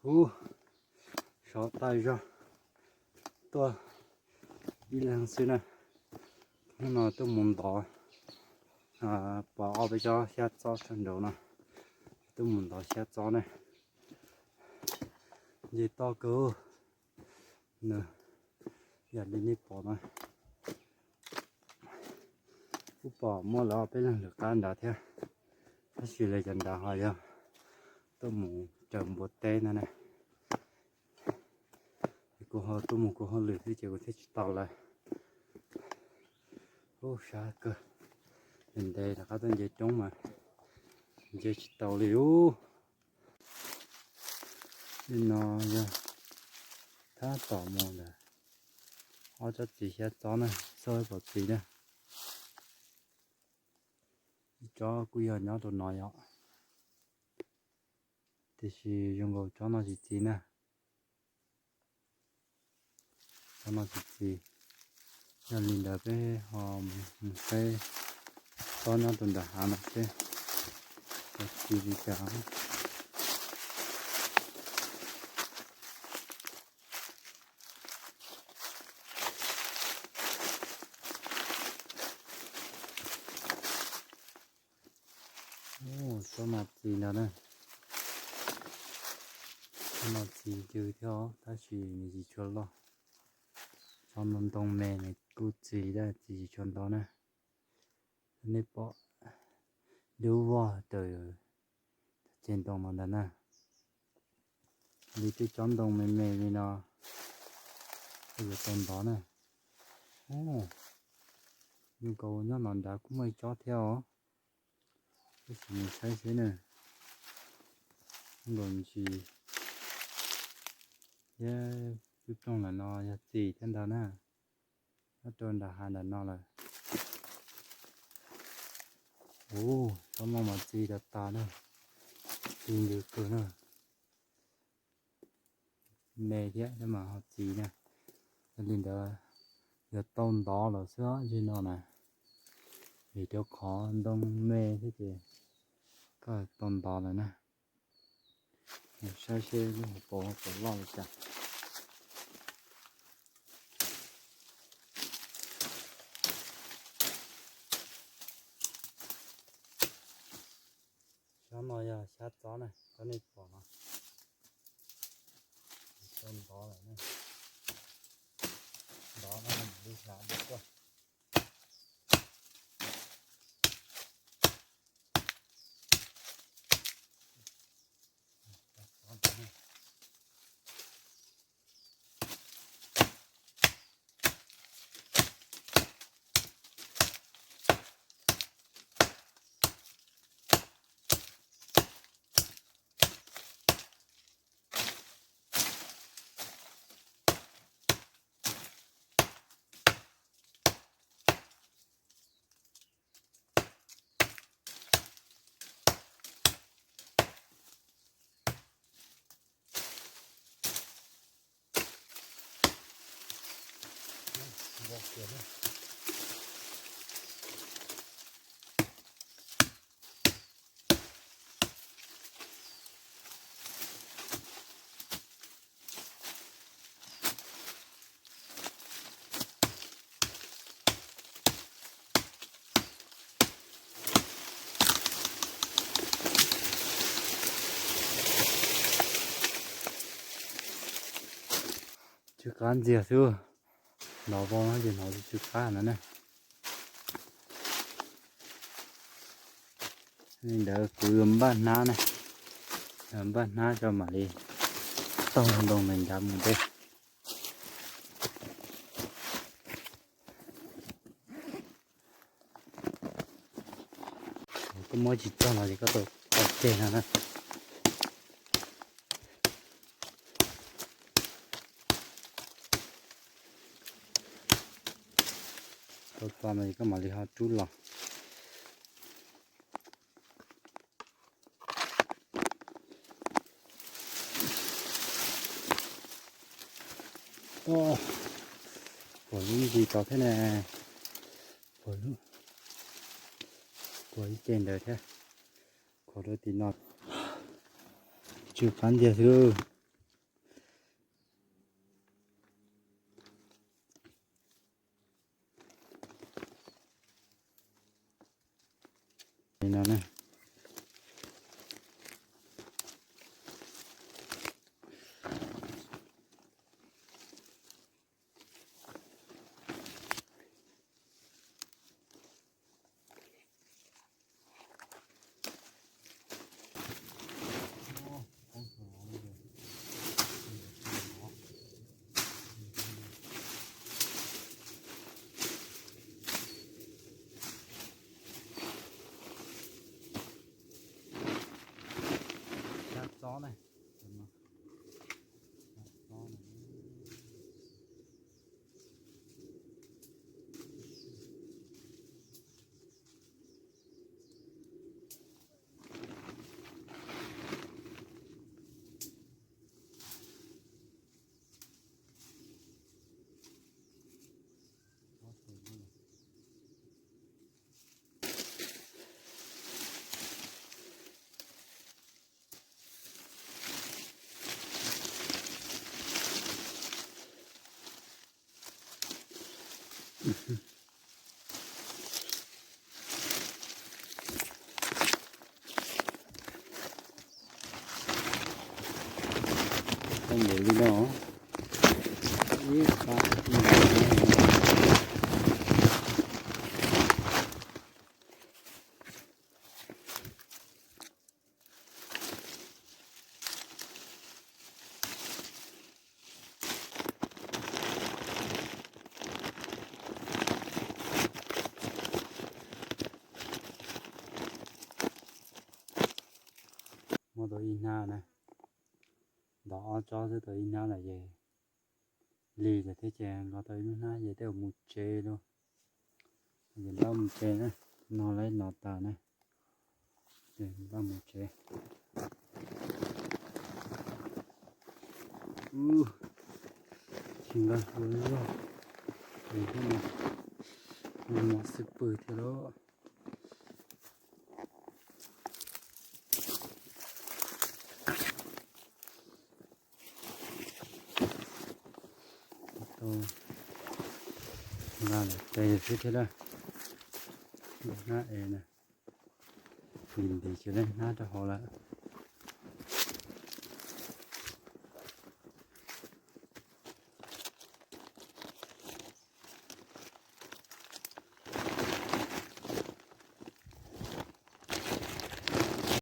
Ub, sov tag zog tuaj ib leeg xwb na. Hnub no tuaj mus ntov, pom ob peb tsob xyab txob sab nraud no, tuaj mus ntov xyab txob na. Nce toj kawg nws, yog li nej pom no, kuj pom muaj lawv ob peb leeg lwm qab nrad thiab, tab sis lawv cov nrad ho yog tuaj mus raws npua teb ntag na. Kuv ho tuaj mus kuv hauj lwm xwb ces kuv thiaj tsis tau lawv. Ub, sab kawg, ntev ntev rov qab tuaj nce roob mas nce tsis tau li ub. Li no yog thab tom mus ntawm ob tsob txiv xyab txob na, xauj pom txiv na. Ib tsob kuj yog nyob rau no yom, tiam sis zoo nkaus tsob no tsis txiv na. Tsob no tsis txiv. Yog li ntawd peb ho mus saib tsob nyob rau nram hav no seb txiv li cas. Tsob no txiv ntag na. Tsob no txiv cw thiab os, tab sis nws tsis tshua loj. Tsob no ntoo me nws kuj txiv, txiv tsis tshua ntau na. Nej pom dub vog raws ceg ntoo no ntag na. Li tej tsob ntoo me me li no yuav tau ntov na. Zoo nkaus nyob no nrad kuj muaj ib tsob thiab os. Tab sis mus saib seb na. Zoo nkaus ntsis thiab, cub ploog lawm no yog txiv thiab ntag na. Nyob rau nram hav nram no lawm. Ub, tsob no mas txiv tas tas na. Txiv ntws kawg na. Me thiab tab mas ho txiv na. Yog li ntawd yuav tau ntov lawm xwb zim no na. Vim rau qhov ntoo me thiab ces koj tau ntov lawm na. Saib seb lub hauv paus puas loj li cas. Xyab no yog xyab txob na, tsob nej pom no. Tau ntov lawm na. Ntov no li hlav li tuaj. Tsw qab ntxiag xwb, hnov vau no ces hnov tsw qab no na. Li ntawd kuv yuav npaj hnab na, npaj hnab tso mam li taug ntoo ntawd nrad mus deb. Koj muab tsis txog los ces koj tau tau ceg no na. Tau txog no ces koj mam li ho rub los. Puas lub ntsis tod thiab ne, puas lub, puas ib ce ntawd thiab. Khuam rau tim no, tsw qab ntxiag xwb. Tau ntev li no, ib pab. Muaj tau ib hnab na, ntov ob tsob xwb tau ib hnab lawm ces lig lawm thiab ces nqa tau ib lub hnab ces tej zaum mus tsev lauj. Ces npaj mus tsev na, no lawv no tas na, ces npaj mus tsev. Ub, tsis nqa hluas zog, ces thiab no, mos xwb pwg thiab lauj. Tau nqa lawm tes xwb thiab na. Hnab es na, ntim ntim kiag lub hnab rau hauv lawm.